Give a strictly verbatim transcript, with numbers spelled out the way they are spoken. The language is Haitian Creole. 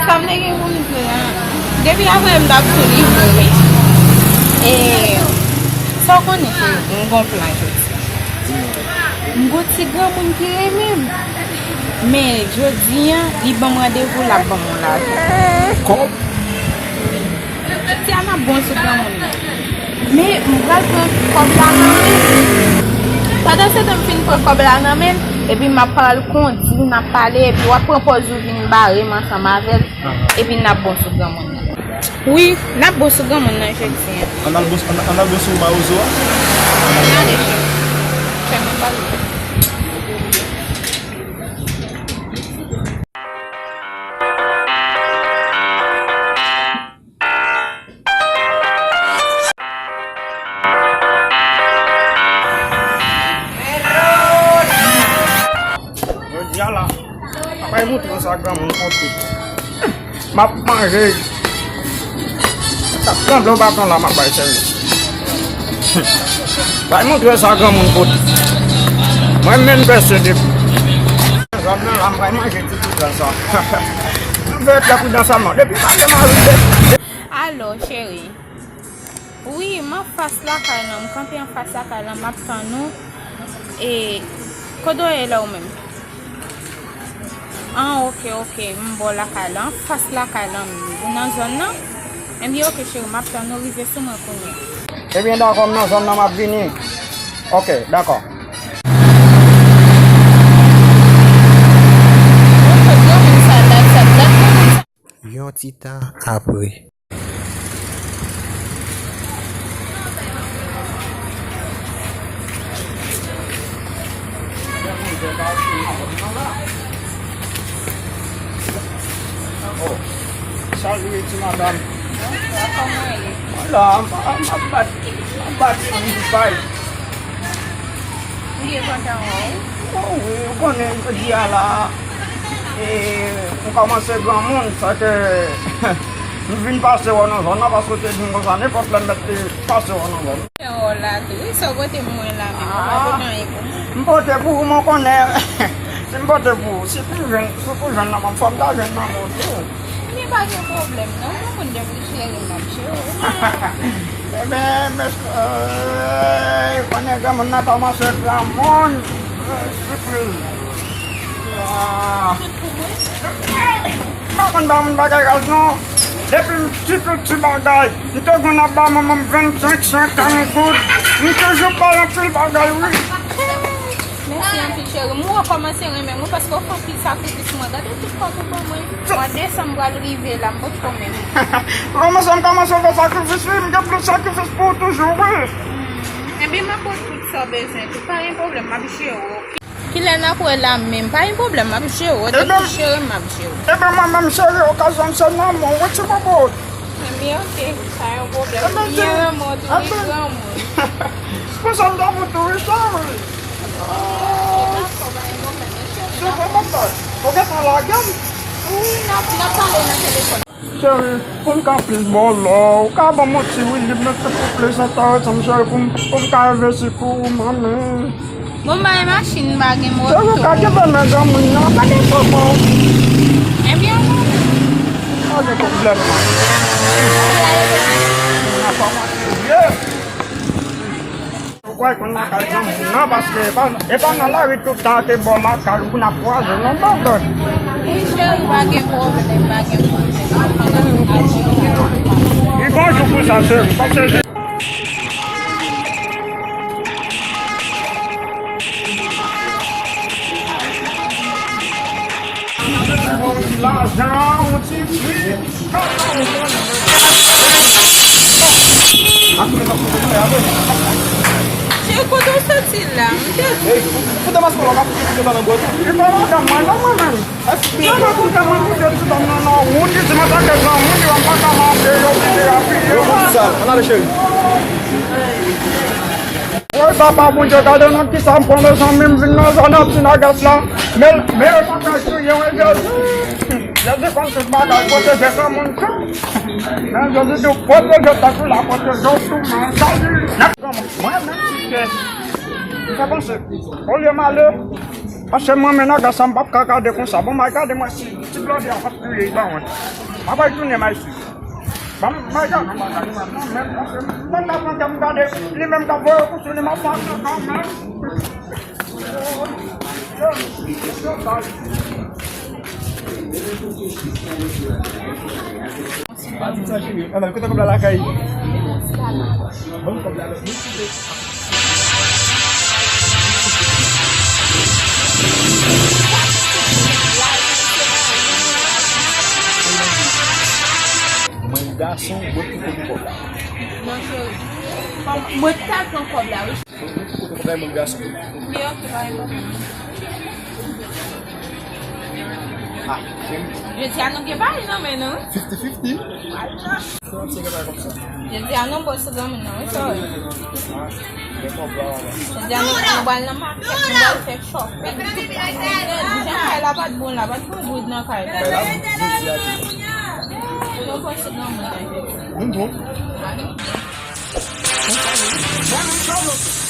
Sa m te gen pou m di w lan, depi apre m t ap sou li vre. E, sa w konnen, se m gon plan jodi. M gon ti granmoun ki renmen m. Men jodi a, li ban m randevou, l ap ban m yon lajan. Kòb? Jodi a, n ap bon sou granmoun nan. Men, m pral pran kòb la nan men l. Pandan se tan, m fin pran kòb la nan men l, epi m ap pral kondi, n ap pale, epi w ap pran pòz ou vin bare m ansanm avè l, epi n ap bon sou granmoun nan. Wi, n ap bon sou granmoun nan jodi a. Ann al bon, ann, ann al bon sou mawozo a. Ann ale, chè. Chè, mwen pale. Jodi a la, apre mouton sa granmoun konte. M ap manje. Sa tranble w baton la, m ap bay serye. Bay mouton sa granmoun kote. Mwen menm pèse depi. Zòn nan la, m bay manje ti pita sa. M fè trè pridan sèlman. Depi m ale m arive. Alo, cheri. Wi, m anfas lakay lan, m kanpe anfas lakay lan, m ap tann ou. E, kote w ye la ou menm? An, oke, oke, m bò lakay lan, anfas lakay lan, m ye. Ou nan zòn nan? Ebyen, oke, cheri, m ap tann ou, rive sou mwen kounye a. Ebyen, dakò, m nan zòn nan, m ap vini. Oke, dakò. Yon ti tan apre. Oh, salye ti madanm. Bonswa, kòman w ye? Mwen la, m, m, m ap bat, m ap bat yon ti pay. M byen kontan wè w. Bon, wi, ou konnen jodi a la, e, m kòmanse granmoun, sa ke m vin pase wè w nan zòn nan, paske w te di m konsa, nenpòt lè m mèt te pase wè w nan zòn nan. Wè w la tou, wi, sa w pote pou mwen la menm, ou pa pote anyen pou mwen. M pote pou ou, men w konnen, si m pote pou ou, si pou jwenn, si pou jwenn nan men m, fò m ta jwenn nan men w tou. Men pa gen pwoblèm, non, ou konn depi w cheri m, m ap cheri w. Ebyen, mesye, konnen granmoun nan kòmanse granmoun. Sipriz. Ah. M pa konn ba moun bagay raz non. Depi m ti tout ti bagay, m te konn ap ba manman m vennsenk, senkant goud. M toujou bay anpil bagay, wi. Mèsi anpil, cheri. M rekòmanse renmen w, wi, paske w fè anpil sakrifis pou mwen. Gade tout kòb ou ban mwen. Mwa desanm pral rive la, m potko menm. Kòmanse, m kòmanse fè sakrifis, wi. M gen plis sakrifis pou ou toujou, wi. Ebyen, m ap ba w tout sa w bezwen tou. Pa gen pwoblèm, m ap jere w, oke? Kilè n ap wè la menm? Pa gen pwoblèm, m ap jere w. Depi w cheri m, m ap jere w. Ebyen, mwen menm, cheri, okazyon m se nan men w, wi, ti bobot. Ebyen, oke, pa yon pwoblèm. M byen renmen w tou, wi, granmoun. Pou sa m ta pou tou, wi, cheri. Sou bon bagay. Ou gentan lage m? Wi, n ap, n ap pale nan telefòn. Cheri, pou m ka plis ba w love, ou ka ban m yon ti wi lib, men silvouplè, sa ta enterese m, cheri, pou m, pou m ka envesti pou ou, manmi. Bon, bay machin, m pa gen moto. Cheri, ou ka kenbe men granmoun nan, pa gen pwoblèm. Ebyen, pa gen pwoblèm. Ou kwè konn lakay granmoun nan, paske e pa, e pa nan lari tout tan ke bò lakay ou pou n ap kwaze non, bòbòt. Wi, cheri, pa gen pwoblèm, pa gen pwoblèm. Li gon jou pou sa, cheri, paske lajan, yon ti pri. Cheri, kote w soti la? M te di. Fout anmas kòlò, ka fout fout nan bwè tou. E pa madanm mwen non, mwen menm. Sa pa kontan mwen koute ti dam nan non. Moun ki di mwen sa ke granmoun, yo pa ka mache, yo oblije rapiye. Yo pou sa, ann ale cheri. Woy, papa Bondye, gade nan kisa m pran mezanmi, m vin nan zòn Anti Nagas la. Men, men yo pa ka kriye, wi, Jezi. Jezi konn tout bagay, pwoteje granmoun tou. Men Jezi di w pwoteje tèt ou la, pwoteje w tou, men sa di, nèg granmoun. Mwen menm, si se, m fè panse, olye m ale, Paske mwen menm nan gras sa m p ap ka gade konsa. Bon, may gade mwen si ti blòdè a p ap touye li pa wont. M ap al tounen may si. Ban m, may gade, m ap gade mwen menm paske mwen ta pran kè m gade li menm k ap voye kou sou li m ap pran kè kanmenm. Pati sa cheri. Ann al, kote kòb la lakay? Ban m kòb la. Mwen gason, mwen ki kote kòb la. Non, cheri. Mwen ta pran kòb la, wi. Mwen ki kote kòb la, mwen gason. Li ok, pa gen pwoblèm. Ah, cheri. Jodi a nou gen pale nan men nou, wi. Fifty fifty. Jodi a nou bòs sou granmoun nan, wi, sòri. Jodi a nou, nou pral nan makèt, nou pral fè shopping. Jan kay la pa t bon, la pa t bon goud nan kay la. Kay la goud jodi a tou. Nou bòs sou granmoun nan jodi. Nou bon. Ah, nou bon. Bon, nou bon.